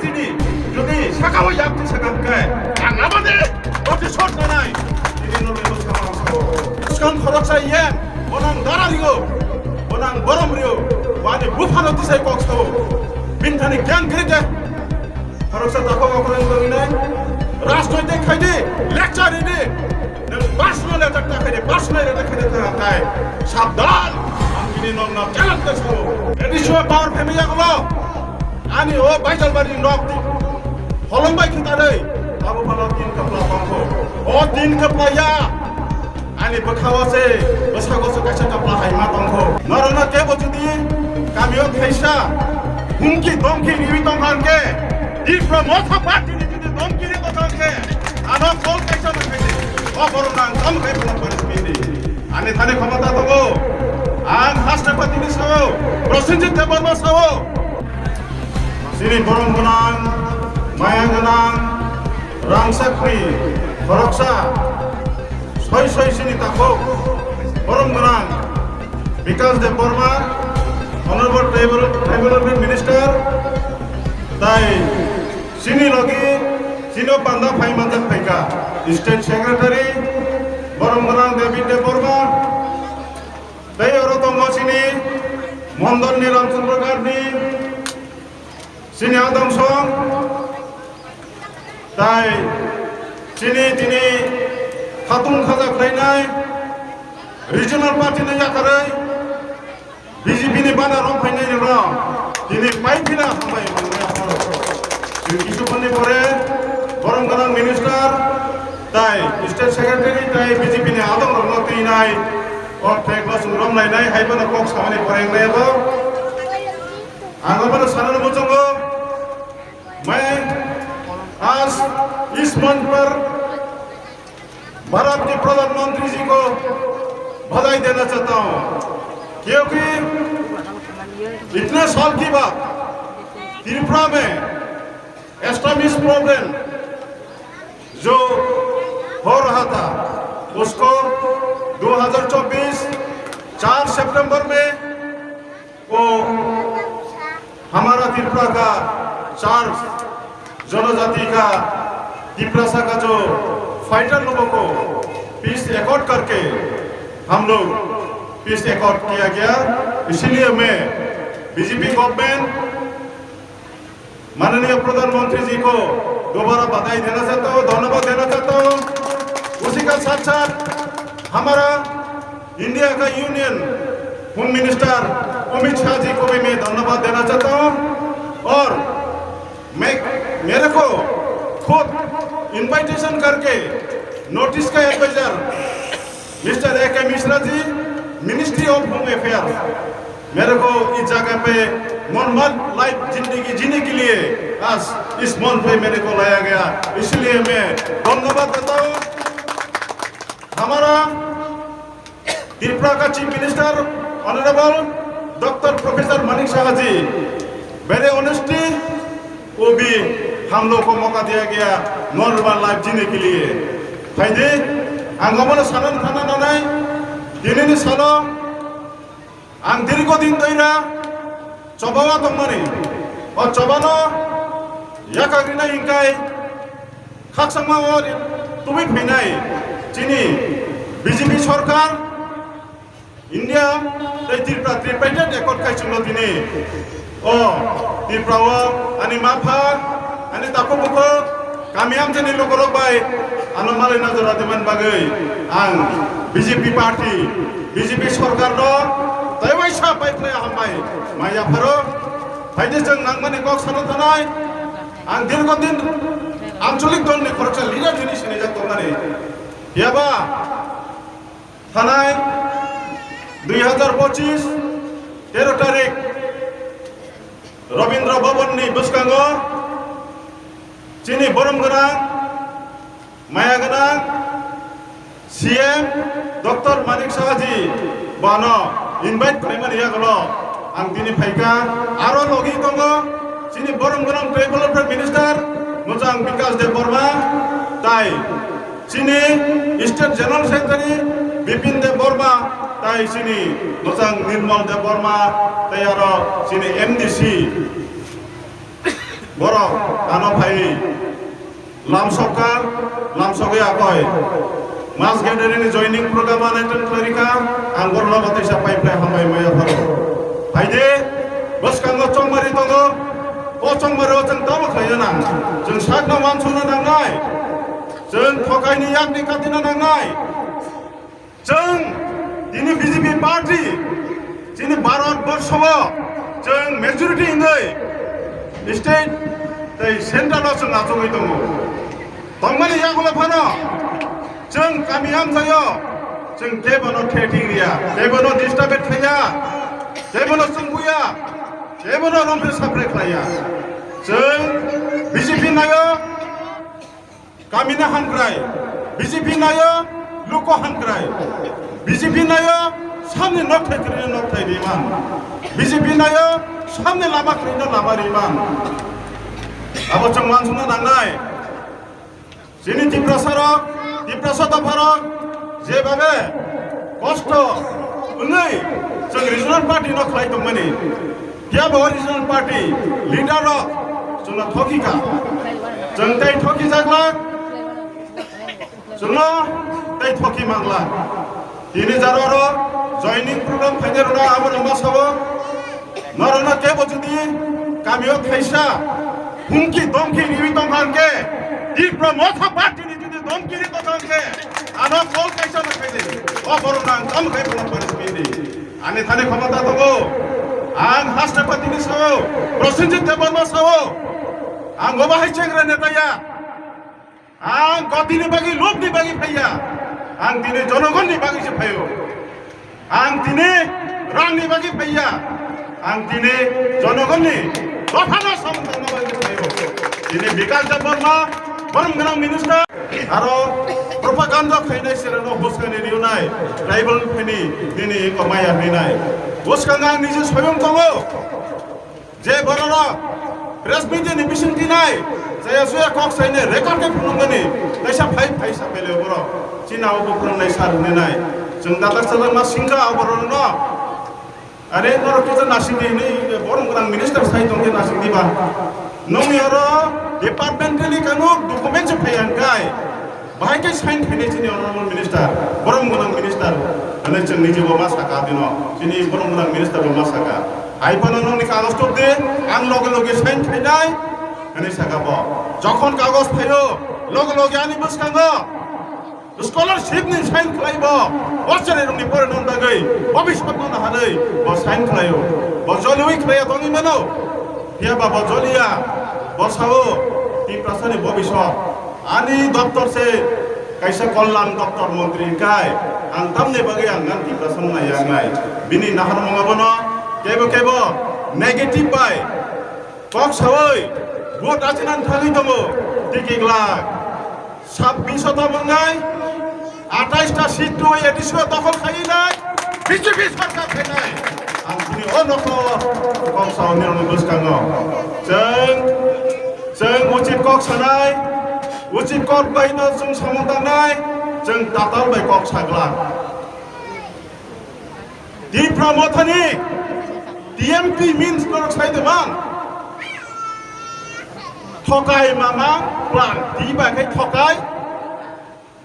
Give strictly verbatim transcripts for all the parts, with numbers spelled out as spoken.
Tini, jodi sakao yakti sakam kai, ang abade, oti sot nanai, tini nolai ko sama ko. Skam khoroksa yen, bonang dara ringo, bonang borom rio, wani buphano tisai kok sao. Bin thani gyan giri de. Khoroksa tako okrong dong inai, rajnoitik khai di, lecture ini. Nwng personal attack ta khaide, personal attack khaide ta kai. Sabdan, ang tini nokna challenge ta sao. Edi sua power family yagulo. Ani o Baijalbari nok di. Holong bai khita dei. Abo balo tin kapla tongkho. O tin kapla ya. Ani bwkhao se, bwsa goso kaisa kapla hai ma tongkho. Norokno kebo jodi kamio thaisa humki domki riwi tongkha hwnkhe, Tipra Motha Party ni jodi domki ri tongkha hwnkhe, ano call kaisa ma khaidi. O borok nang kam khai bono panis pindi. Ani thani khomota tongo. Ang haste patini sao, Prosenjit Debbarma sao. Chini borom gwnang, maya gwnang, rangchakni khoroksa, soi soi chini takhuk, borom gwnang Bikash Debbarma, Honorable Tribal, Tribal Welfare Minister, tai chini logi chini panda phai manjak phaikha, State Secretary, borom gwnang David Debbarma, tei oro tongo chini Mondolni Ramchandra Garni, chini adamsong, tai chini tini khatung khaja khlainai regional party ni yakarwi B J P ni bana rok phainai rok tini pai phila hambai manwi aphano. Tini kisu phonni pore borom gwnang minister tai state secretary tai B J P ni adong rokno twinai o flag no chwng romlainai hai bono kok samani pore wngnai abo. Ang abono sanani muchungo. मैं आज इस मंच पर भारत के प्रधानमंत्री जी को बधाई देना चाहता हूँ, क्योंकि इतने साल की बाद त्रिपुरा में एस्टाब्लिश प्रॉब्लम जो हो रहा था, उसको दो हज़ार चौबीस चार सितंबर में वो हमारा त्रिपुरा का चार जनजाति का, तिपरासा का जो फाइटर लोगों को पीस एकॉर्ड करके हम लोग पीस एकॉर्ड किया गया। इसीलिए मैं बीजेपी गवर्नमेंट, माननीय प्रधानमंत्री जी को दोबारा बधाई देना चाहता हूँ, धन्यवाद देना चाहता हूँ। उसी का साथ साथ हमारा इंडिया का यूनियन होम मिनिस्टर अमित शाह जी को भी मैं धन्यवाद देना चाहता हूँ। और मैं, मेरे को खुद इनविटेशन करके नॉर्थ ईस्ट का एडवाइजर मिस्टर ए के मिश्रा ji, ministry of home affairs, मेरे को इस जगह पे नॉर्मल लाइफ जिंदगी जीने के लिए आज इस मंच पे मेरे को लाया गया, इसलिए मैं धन्यवाद देता हूँ। हमारा त्रिपुरा का chief minister honourable doctor professor Manik Saha ji, very honestly वो भी हम लोग को मौका दिया गया नॉर्मल लाइफ जीने के लिए। Phaidi, ang omono sanani thana nanai, dinini salo ang dirgo din doira chobao tongmani, o chobano yakagrinai hingkai, khaksakma o tubui phainai chini B J P sorkar, India tei Tripura tripartite accord khai chwngno tini o Tripura o ani mapha, ani takhuk bukhuk, kami amchaini lukurok bai ano malai na jora diman bagwi ang B J P party, B J P sorkarno tei waisa pai phlai hambai mai yapharo. Phaidi chwng nangmani kok sana thanai, ang dirgo din ancholik dolni khoroksa leader hwnwi sinijak tongmani. Phiyaba thanai dui hazar pochis tero tarik Rabindra Bhavan ni bwskango chini borom gwnang, maya gwnang C M Doctor Manik Saha ji bano invite khlaimani yagulo ang tini phaikha. Aro logi tongo chini borom gwnang Tribal Welfare Minister mwchang Bikash Debbarma tai chini State General Secretary Bipin Debbarma tai chini mwchang Nirmal Debbarma tai aro chini M D C Borok ano phai lamsokha, lamsogwi akoi mass gathering ni joining program ano attend khlairikha, ang borokno bo teisa pai phai hambai maya pharo. Phaidi, bwskango chongmari tongo, o chongmari o chwng tamo khlaina nang, chwng sakno wansukna nangnai, chwng thokaini yakni katina nangnai. Chwng tini B J P party chini Bharat borso o chwng majority wngwi state tei central o chwng achugwi tongo. Tongmani yagulo phano chwng kami amchaio chwng kebono threatening riya, kebono disturb khaiya, kebono chwngbuya, kebono romphre sapre khlaiya. Chwng B J P naio, kamina hamkrai, B J P naio luko hamkrai, B J P naio samni nokthai kwrwino nokthai riman, B J P naio samni lama kwrwino lama riman. Abo chwng wansukna nangnai. Chini Tiprasarok, Tiprasa dopharok jebabe kosto wngwi chwng regional party no khlai tongmani. Phiya bo regional party leader rok chwngno thokikha. Chwng tei thokijakla, chwngno tei thoki mangla. Tini jaro oro joining program khainai rwna abo rwma sabo. Norokno kebo jodi kamio thaisa humki domki riwi tongkha hwnkhe, Tipra Motha Party ni jodi domki ri tongkha hwnkhe, ano call kaisa no khaidi. O borok nang tamo khai bono panis pindi. Ani thani khomota tongo. Ang Rashtrapati ni sao, Prosenjit Debbarma sao. Ang obo hai chengra neta ya. Ang gotini bagwi, lobni bagwi phaiya. Ang tini jonogonni bagwi se phaio. Ang tini rangni bagwi phaiya. Ang tini jonogonni dophano samungtangna bagwi se phaio. Tini Bikash Debbarma, borom gwnang minister, aro propaganda khainai sereno bwskani riunai, tribal phini nini komaya hwnai. Bwskango ang niji soyong tongo. Je bororok press media ni bising tinai, jaya suya kok saine record khe phunukmani, kaisa phai phai sa pele borok. China o buphurungnai sar hwnwi nai. Chwng dadak chajakma singkha o borokno. Are norok kisa nasing di hwnwi borom gwnang minister sai tongkhe nasing diba. Nongni oro departmentally kanuk document se phai ang kai. Bahai khe sign khainai chini honorable minister, borom gwnang minister, hwnwi chwng niji bo ma saka dino, chini borom gwnang minister bo ma saka. Hai phano nongni kagoj tubdi, ang loge loge sign khainai, hwnwi saka bo. Jokhon kagoj phaio, loge loge ani bwskango scholarship ni sign khlai bo, o cherai rokni porinani bagwi, bobiswt no naharwi bo sign khlaio. Bo joliwi khlaiya tongwi mano, phiya ba bo joliya, bo sao Tiprasani bobiswt. Ani doptor se kaisa kollang doptor montri hwnkhe, ang tamni bagwi ang nang Tiprasa wngna yaknai. Bini naharmung abono kebo kebo negative bai kok sawi vote achinan thangwi tongo. Tiki glak sabbish ta wngnai, atais ta seat rwi A D C o dokhol khaiwi nai, B J P sarkar khainai. Ang chini o nokho kok sawi nirokni bwskango. Chwng Chwng uchit kok sanai, uchit kok bai no chwng samung tangnai, chwng tatal bai kok sagla. Tipra Mothani T M P means norok sai de man. Thokai mamang plan, T bai khe thokai,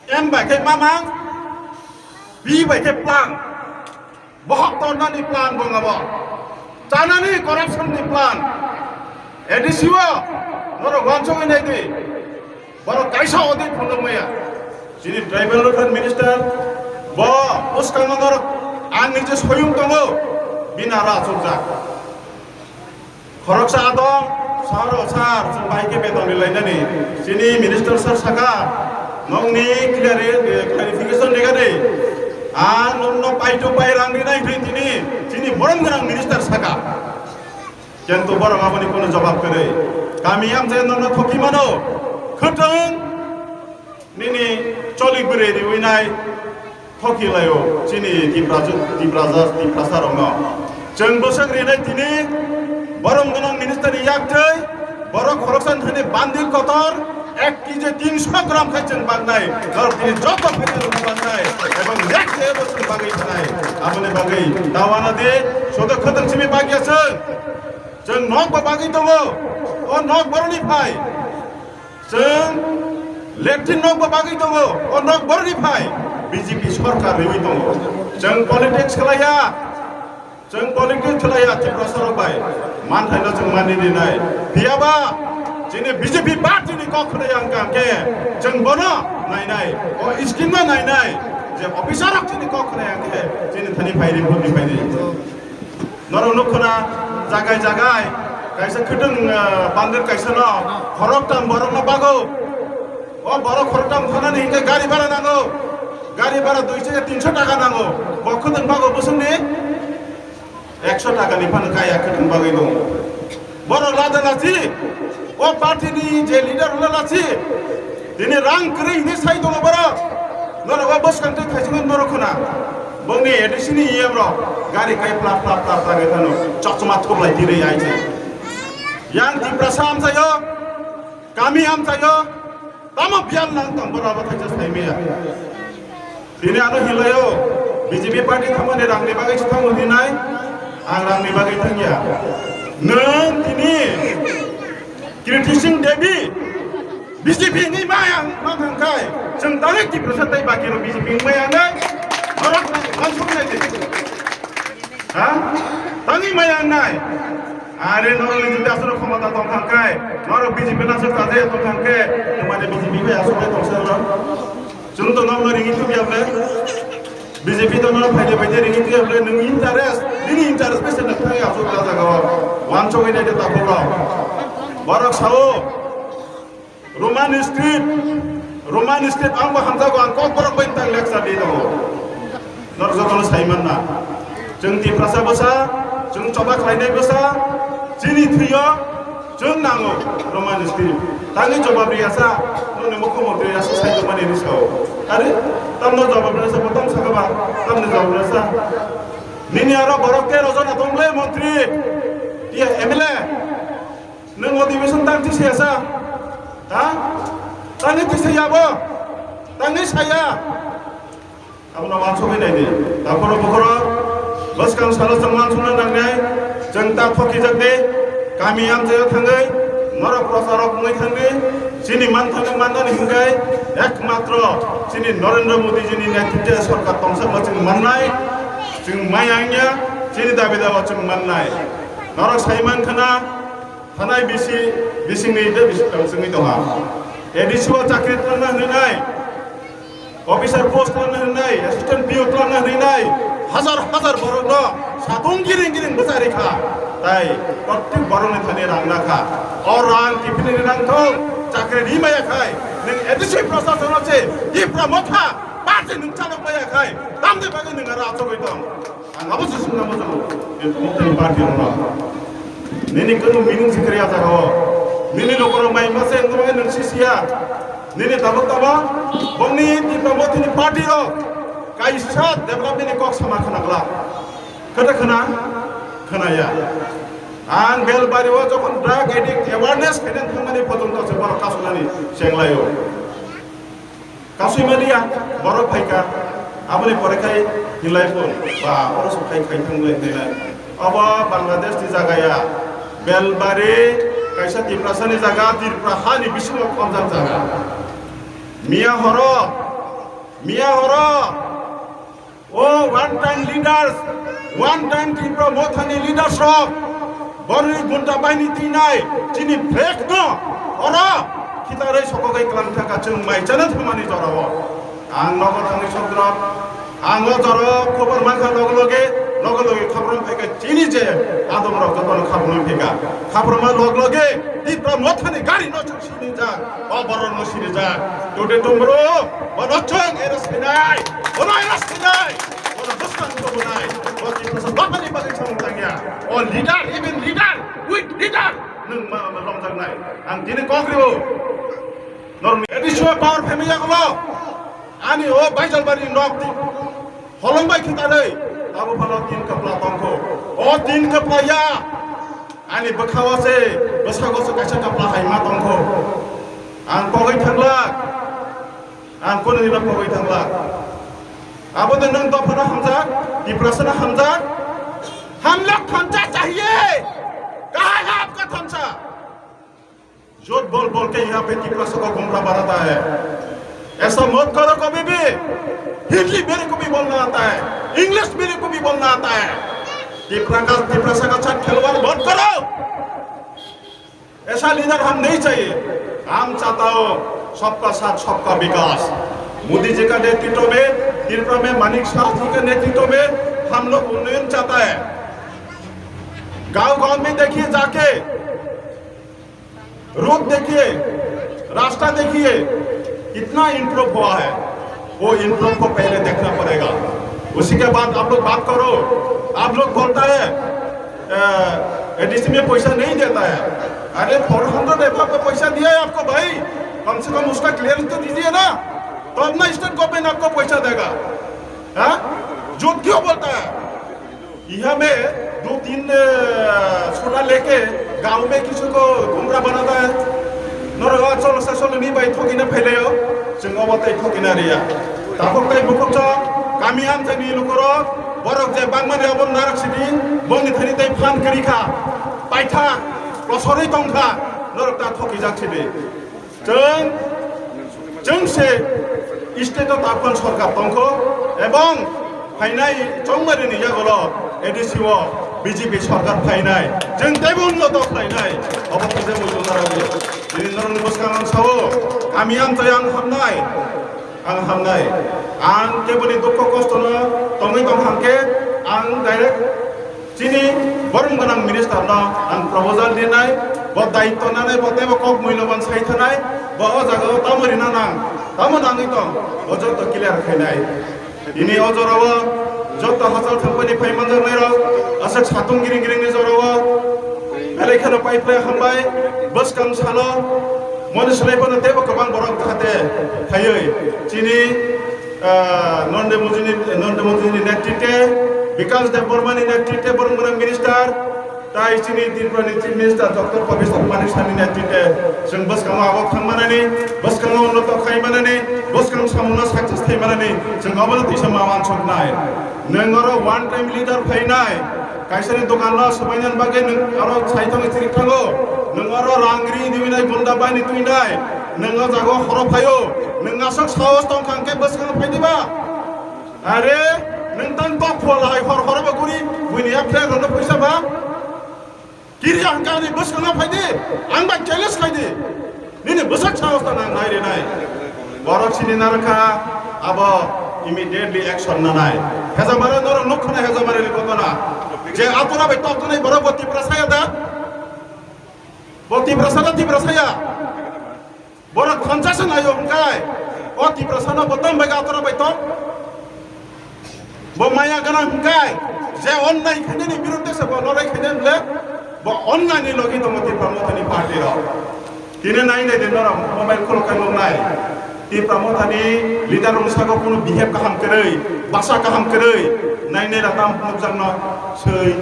M bai khe mamang, P bai khe plan. Bohok tornani plan bo abo. Chanani corruption ni plan. A D C o norok wansugwi nai di. Borok kaisa audit phunuk maya. Chini tribal welfare minister bo bwskango norok ang ni je soyung tongo bini aro achukjak. Khoroksa adong, sir, o sir, chwng bai khe beton rilainani. Chini minister sir saka, nokni clear, clarification rigani. Ang nokno paito pai rang rinai hwnwi tini, chini borom gwnang minister saka. Kintu borok aboni kono jobab kwrwi. Kami amchai nokno thoki mano. Khwtwng nini choli bwrwi riwi nai thoki laio chini Tiprasa, Tiprasa, Tiprasa rokno. Chwng bwswk rinai tini borom gwnang minister ni yak twi borok khoroksa thani bandil kotor ek kg tinsho gram khai chwng baknai. Norok tini joto phaina rwna baknai ebong next day bo chwng bagwi thanai. Aboni bagwi tawana de sodo khotong simi bagya chwng. Chwng nok bo bagwi tongo. O nok boroni phai. Chwng latrine nok bo bagwi tongo. O nok boroni phai. B J P sorkar riwi tongo. Chwng politics khlaiya. Chwng politics khlaiya Tiprasa rok bai. Manthaino chwng mani rinai. Phiyaba chini B J P party ni kok khwnai ang kang khe chwng bono nainai. O scheme no nainai. Je officer rok chini kok khwnai ang khe chini thani phai ri, budi phai ri. Norok nukho na, jagai jagai kaisa khwtwng, ah, bandar kaisa no khoroktham borok no bago. O borok khoroktham thanani hinkhe gari bhara nango. Gari bhara duiso ya tinso taka nango. Bo khwtwng bago bwswkni ekso taka ni phano kaya khwtwng bagwi no. Borok lada lachi, o party ni je leader hwnla lachi, tini rang kwrwi hinwi sai tongo borok. Norok o bwskang twi khaisingwi norok khna. Bongni A D C ni E M rok gari kai plap plap plap plap khe phano chokchoma thuklai tirwi ai se. Yang Tiprasa amchaio, kami amchaio, tamo biyal nang tong borok abo thaisa sai maya. Tini ano hinlaio, B J P party thangmani rangni bagwi se thango hinai, ang rangni bagwi thangya. Nwng tini Kriti Singh Devi B J P ni mayang ma thangkhai, chwng tangwi Tiprasa tei bakirok B J P ni mayang nai, norok mansuknai di. Ha? Tangwi mayang nai. Are norok ni jodi aswk khomota tong thangkhai, norok B J P naswk chajaya tong thangkhe, nwng mane B J P bai aswk bai tongsa rok. Chwng to nokno ringwi thukya ble, B J P to nokno phaide phaide ringwi thukya ble, nwng interest, nini interest bai se nokthai aswk la jaga o. Wansugwi naide takhuk rok. Borok sao, Roman script, Roman script ang bo hamjago, ang kok borok bai tang lecture di tongo. Norok jotono sai manna. Chwng Tiprasa bwsa, chwng choba khlainai bwsa, chini thwio chwng nango Roman script. Tangwi jobab riyasa, noni mukhyamantri riyasa sai tongmani hinwi sao. Are, tamno jobab riyasa, bo tam sakha ba, tamni jobab riyasa. Nini aro borok tero jona tong le montri, iya M L A. Nwng motivation tang twi saya sa? Ha? Tangwi twi saya bo? Tangwi saya. Abono wansugwi naidi. Takhoro bukhoro bwskang salo chwng wansukna nangnai. Chwng ta thokijak di. Kami amchaio thangwi norok procharok wngwi thangdi. Chini manthangwi mannani hwnkhe ekmatro chini Narendra Modi jini netrite sorkar tongsa ma chwng mannai. Chwng maya wngya chini dabi dawa chwng mannai. Norok sai mankha na? Thanai bisi, bisingni de bisi tong singwi tonga. A D C o chakri twlangna hwnwi nai, officer post twlangna hwnwi nai, assistant P O twlangna hwnwi nai, hazar hazar borokno satung giring giring bwchari kha. Tai prottek borokni thani rang na kha. O rang kiphilni rang thung, chakri ri maya khai, nwng A D C prosasono se, Tipra Motha, party nwng chalok maya khai, tamni bagwi nwng aro achugwi tong. Ang abo se swnna muchungo, je tongthai party rokno. Nini kunu meaning se kwrwi a jaga o. Nini lukurok mai mase wngkha bai nwng si siya. Nini tabuk tamo bongni Tipra Mothani party rok kaisa development ni kok sama khna glak. Kwta khna? Khna ya. Ang Belbari o jokhon drug addict awareness khaina thangmani pojonto se borok kasunani chenglaio. Kasui maliya, borok phaikha, aboni pore khai hinlai phun, ba, oro sok khai khai thang lai hinlai. Obo Bangladesh ni jaga ya, Belbari, kaisa Tiprasa ni jaga, Tripura ha ni bisingo khonjak jaga. Miya horo, miya horo, O one time leaders, one time Tipra Mothani leaders rok, borwi gunta bahini tinai, chini flag no, oro, khitarwi sokogai klang thaka chwng mai chana thumani jorao. Ang nogo thangwi sokdrop, ang o jorao khobor mankha loge loge, loge loge khobor phaikha chini je adom rok jotono khobor phaikha. Khobor ma log loge, Tipra Mothani gari no chwng sinijak, o borok no sinijak. Today tomorrow, bono chwng era sinai, bono era sinai, bono bwskang tubunai, bo Tiprasa bapani bagwi samung tangya. O leader, even leader, weak leader, nwng ma, ma lomjaknai. Ang tini kok rio. Norokni A D C o power phemya ulo. Ani o Baijalbari nok ti holong bai khitarwi. Abo phano tin kapla tongkho. O tin kapla ya. Ani bwkhao se bwsago se kaisa kapla hai ma tongkho. Ang kogwi thanglak. Ang kunu nino kogwi thanglak. Abo de nwng dophano hamjak, Tiprasano hamjak. Hamlak thansa chahiye. Kahai ha apka thansa. झूठ बोल बोल के यहाँ पे तिपरासा को गुमराह बनाता है। ऐसा मत करो कभी भी। हिंदी मेरे को भी बोलना आता है, इंग्लिश मेरे को भी बोलना आता है। तिपरा का, तिपरासा का साथ खिलवाड़ मत करो। ऐसा लीडर हम नहीं चाहिए। हम चाहता हो सबका साथ सबका विकास। मोदी जी का नेतृत्व में, त्रिपुरा में मानिक साहा जी के नेतृत्व में हम लोग उन्नयन चाहता है। गांव गांव में देखिए जाके, रोड देखिए, रास्ता देखिए, कितना इम्प्रूव हुआ है, वो इम्प्रूव को पहले देखना पड़ेगा। उसी के बाद आप लोग बात करो। आप लोग बोलता है, एडीसी में पैसा नहीं देता है। अरे, फोर हंड्रेड एफ पे पैसा दिया है आपको भाई, कम से कम उसका क्लियरेंस तो दीजिए ना। तो अपना स्टेट गवर्नमेंट आपको पैसा देगा। हाँ, झूठ क्यों बोलता है? यहाँ में दो तीन, अ, छोटा लेके गांव में किसी को गुमराह बनाता है। Norok cholo sa cholo ni bai thokina phailaio, chwng obo tei thokina riya. Takhuk tei bukhuk chok, kami amchaini lukurok, borok je bangmani abo narak sidi, bongni thani tei phan kwrwi kha, paitha, kosorwi tong kha, norok ta thokijak sidi. Chwng, chwng se state o tabukhan sorkar tongkho, ebong phainai chongmari ni yagulo A D C o B J P sorkar phainai, chwng teibo unnoto khlainai, obo khe je muitu narwgwi. Tini norokni bwskango ang sao, kami amchai ang hamnai, ang hamnai. Ang keboni dukho kostono tongwi tong hangkhe ang direct chini borom gwnang minister no ang proposal rinai, bo daityo nanai, bo teibo kok muiloban sai thanai, bo o jaga o tamo rina nang, tamo nangwi tong, bo joto clear khainai. Tini o jorao joto hachal thangmani phai manjaknairok, aswk satung giring giringni jorao belai kheno pai phlai hambai. Bwskang salo moni swlai phano teibo kwbang borok jahate phaiwi chini, ah, Narendra Modini, Narendra Modini netrite, Bikash Debbarmani netrite, borok borok minister, Tai chini Tripura ni Chief Minister Doctor Professor Manik Saha ni netrite chwng bwskango agok thang manani, bwskango unnoto khai manani, bwskang samungno success khai manani chwng obono tisa ma wansuknai. Nwng oro one time leader phainai, kaisa ni dokan no swbainani bagwi nwng oro saithangwi chirik thango, nwng oro rang ri diwinai gunda baini twinai, nwng o jaga o horo phaio, nwng aswk sahos tong kha hwnkhe bwskango phai diba? Are, nwng tang tok phuala hai hor hor ba guri, buini ya flag rwno phaisa ba? Kiri ang kani bwskango phai di, ang bai challenge khai di. Nini bwsak sahos ta nang nai re nai. Borok sini narwkha, abo immediately action nanai. Hezamara norok nuk khna hezamara ni kotona. Je atura bai tok tunai borok bo Tiprasa ya da? Bo Tiprasa da Tiprasa ya? Borok thansa se naio hwnkhe, o Tiprasano bo tamo bai atora bai tong? Bo maya gwnang hwnkhe, je onnai khainani birudde se bo lorai khainani le, bo onnaini logi tongo Tipra Mothani party rok. Tini nai nai din norok mobile khulok khe nuknai. Tipra Mothani leader rok saka kunu behave kaham kwrwi, basa kaham kwrwi, nai nai ratam nukjakno swi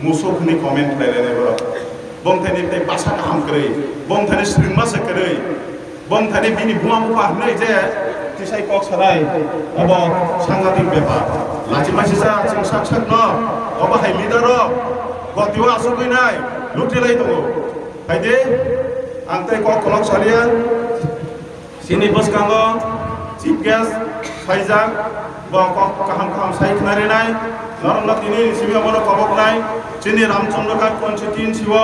musuk hwnwi comment khlai lainai borok. Bongthani tei basa kaham kwrwi, bongthani swrwngma se kwrwi, bongthani bini buma bupha hwnwi je tisai kok sanai, obo sangatik bepar. Lachi masi sa chwng sak sak no, obo hai leader rok gotio asugwi nai, luti lai tongo. Hai de, ang tei kok kolok salia. Chini bwskango chief guest phaijak, bo kok kaham kaham sai khna rinai, norokno tini simi abono koboknai, chini Ramchandra Ghat constituency o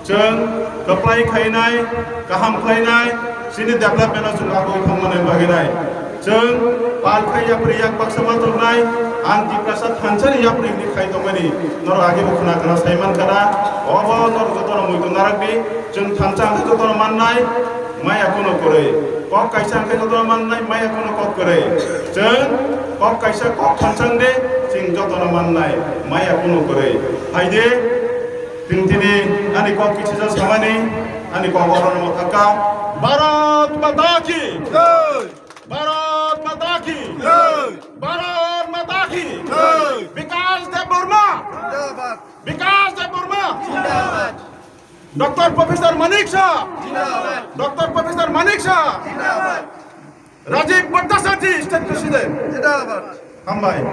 chwng kwplai khainai, kaham khlainai, chini development o chwng agoi thangmani bagwi nai. Chwng pal khai yapri yak baksa ma tongknai, ang Tiprasa thansa ni yapri hwnwi khai tongmani norok age bo khna khna sai man khna, obo norok jotono muitu narak di, chwng thansa hwnkhe jotono mannai, maya kunu kwrwi. Kok kaisa hwnkhe jotono mannai, maya kunu kok kwrwi. Chwng kok kaisa kok thansa de, chwng jotono mannai, maya kunu kwrwi. Hai de, chwng tini ani kok kichija samani, ani kok orono thangkha. Bharat Mata ki! Jai! Bharat Mata ki! Jai! Bharat Mata ki! Jai! Bikash Debbarma! Jindabad! Bikash Debbarma! Jindabad! Doctor Professor Manik Saha! Jindabad! Doctor Professor Manik Saha! Jindabad! Rajiv Bhattacharjee, State President! Jindabad! Hambai.